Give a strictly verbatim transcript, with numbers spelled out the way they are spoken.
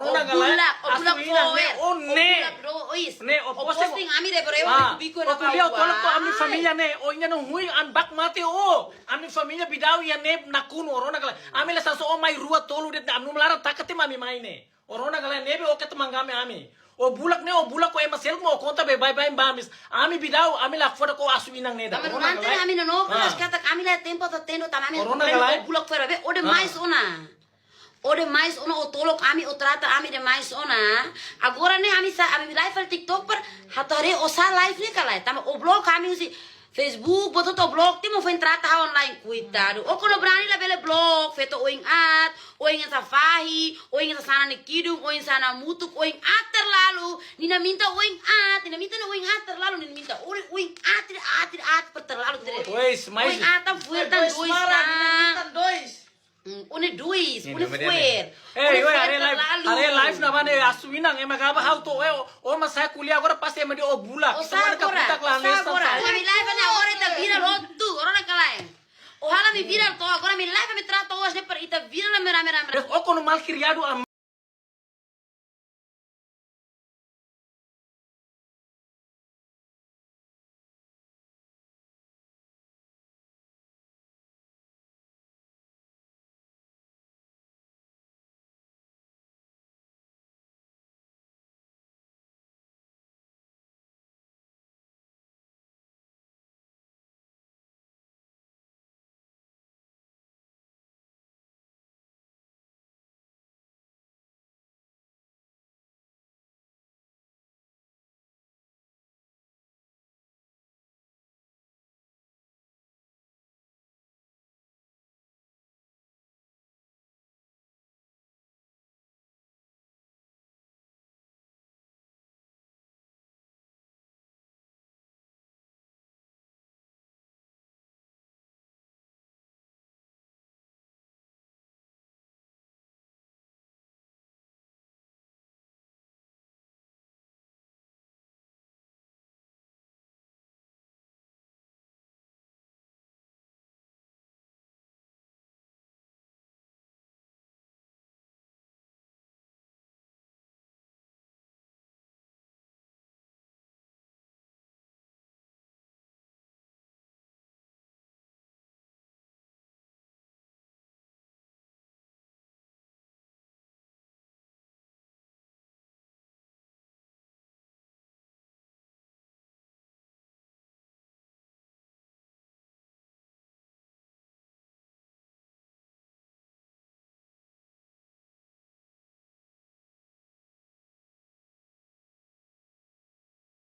Rona ka lae, bulak, o bulak asu inan ne'e, foer, o o ne'e. Bulak dois. Ne'e, o o posting, posting ami de breu ah, biku o na ko'alia, o tolok ko ami família ne'e, o ina no hui an bak mate o. Ami família Bidau iha ne'e nakonu, o rona ka lae. Ami la sanso o mai rua tolu de'it, ami numa laran taka tiha mak ami mai ne'e. O rona ka lae, ne'ebé o keta manggame ami. O bulak ne'e, o bulak ko ema seluk mak o konta be baibain ba ami. Ami Bidau, ami la foda ko asu inan ne'e ida. Tama o rona ka durante lae, ami no no, ah, kelas katak ami la tempu atu atende, tama ami o rona ka lae, o bulak foer be, o demais ona. O demais ona, o tolok ami, o trata ami demais ona. Agora ne'e ami sa, ami live fali TikTok para hato'o haree o sa live ne'e ka lae. Tama o blok ami husi Facebook, boto to blok, timo foin trata ha'u online, koitadu. O kono brani labele blok, feto oin aat, oin sa fahi, oin sa sana ne'e kidung, oin sana mutuk, oin aat terlalu. Nina minta oin aat, nina minta ne'e oin aat terlalu, nina minta oin, oin aat, aat, aat, per terlalu, tere. Ois, mais oin aat, tan fuerte, dois, dois, mara, nina minta dois. Hmm, o ne'e dois, o ne'e foer. Ei, o ne'e oi, foer haree live, terlalu. Haree live ne'ebá ne'e asu inan, ema gaba ha'u to'o, eh, o, o ema sai ko'alia agora pasti ema dehan o bulak. O sa agora, o sa agora. Ami live ne'e agora ita viral hotu, o rona ka lae. O halo ami viral to'o, agora ami live ami trata oas ne'e para ita viral rame-rame. Terus o kono malkriadu am-